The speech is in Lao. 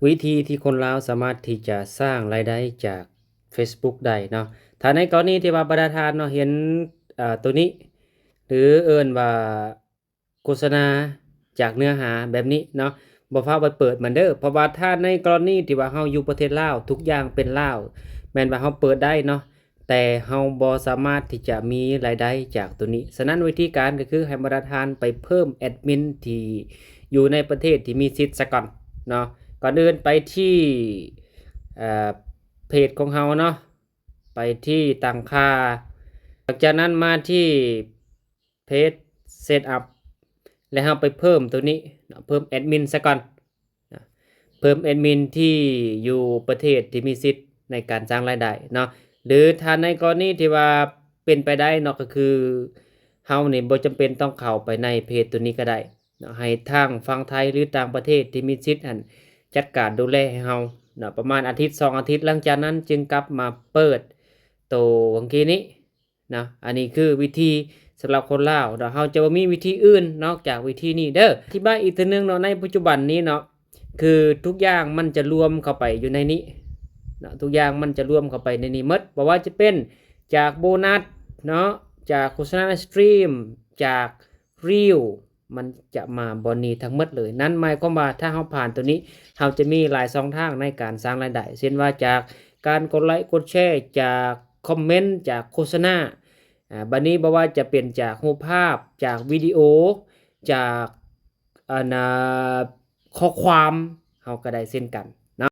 ວິທີທີ່ຄົນລາວສາມາດທີ່ຈະສ້າງລາຍໄດ້ຈາກ Facebook ໄດ້ເນາະ. ຖ້າໃນກໍລະນີທີ່ວ່າບັນດາທ່ານເນາະ ເຫັນ ເອີ ໂຕນີ້ ຫຼືເອີ້ນວ່າໂຄສະນາຈາກເນື້ອຫາແບບນີ້ເນາະ, ບໍ່ພາໄປເປີດມັນເດີ. ເພາະວ່າຖ້າໃນກໍລະນີທີ່ວ່າເຮົາຢູ່ປະເທດລາວ ທຸກຢ່າງເປັນລາວ ແມ່ນວ່າເຮົາເປີດໄດ້ເນາະ, ແຕ່ເຮົາບໍ່ສາມາດທີ່ຈະມີລາຍໄດ້ຈາກໂຕນີ້. ສະນັ້ນວິທີການກໍຄືໃຫ້ບັນດາທ່ານໄປເພີ່ມແອດມິນທີ່ຢູ່ໃນປະເທດທີ່ມີສິດສາກ່ອນເນາະ. ກ່ອນອື່ນໄປທີ່ ເອີ ເພຈຂອງເຮົາເນາະ, ໄປທີ່ຕັ້ງຄ່າ, ຫຼັງຈາກນັ້ນມາທີ່ Page Setup ແລະເຮົາໄປເພີ່ມໂຕນີ້ເນາະ, ເພີ່ມແອດມິນສາກ່ອນເນາະ, ເພີ່ມແອດມິນທີ່ຢູ່ປະເທດທີ່ມີສິດໃນການສ້າງລາຍໄດ້ເນາະ. ຫຼືຖ້າໃນກໍລະນີທີ່ວ່າເປັນໄປໄດ້ເນາະ ກໍຄືເຮົານີ້ບໍ່ຈຳເປັນຕ້ອງເຂົ້າໄປໃນເພຈໂຕນີ້ກໍໄດ້ເນາະ, ໃຫ້ທາງຝັ່ງໄທ ຫຼືຕ່າງປະເທດທີ່ມີສິດຫັ້ນຈັດການດູແລໃຫ້ເຮົາເນາະ ປະມານອາທິດສອງອາທິດ, ຫຼັງຈາກນັ້ນຈຶ່ງກັບມາເປີດໂຕຫວ່າງກີ້ນີ້ ເນາະ. ອັນນີ້ຄືວິທີສຳລັບຄົນລາວເນາະ, ເຮົາຈະບໍ່ມີວິທີອື່ນນອກຈາກວິທີນີ້ເດີ. ອະທິບາຍອີກເທື່ອໜຶ່ງເນາະ, ໃນປັດຈຸບັນນີ້ເນາະ ຄືທຸກຢ່າງມັນຈະລວມເຂົ້າໄປຢູ່ໃນນີ້ເນາະ, ທຸກຢ່າງມັນຈະລວມເຂົ້າໄປໃນນີ້ໝົດ, ບໍ່ວ່າຈະເປັນຈາກໂບນັດເນາະ, ຈາກໂຄສະນາໃນສະຕຣີມ, ຈາກ Reel ມັນຈະມາບ່ອນນີ້ທັງໝົດເລີຍ. ນັ້ນໝາຍຄວາມວ່າຖ້າເຮົາຜ່ານໂຕນີ້ ເຮົາຈະມີຫຼາຍຊ່ອງທາງໃນການສ້າງລາຍໄດ້ ເຊັ່ນວ່າຈາກການກົດໄລກົດແຊ, ຈາກຄອມເມັນ, ຈາກໂຄສະນາ. ອາ ບັດນີ້ບໍ່ວ່າຈະເປັນຈາກຮູບພາບ, ຈາກວິດີໂອ, ຈາກ ອັນ ອາ ຂໍ້ຄວາມ ເຮົາກໍໄດ້ເຊັ່ນກັນ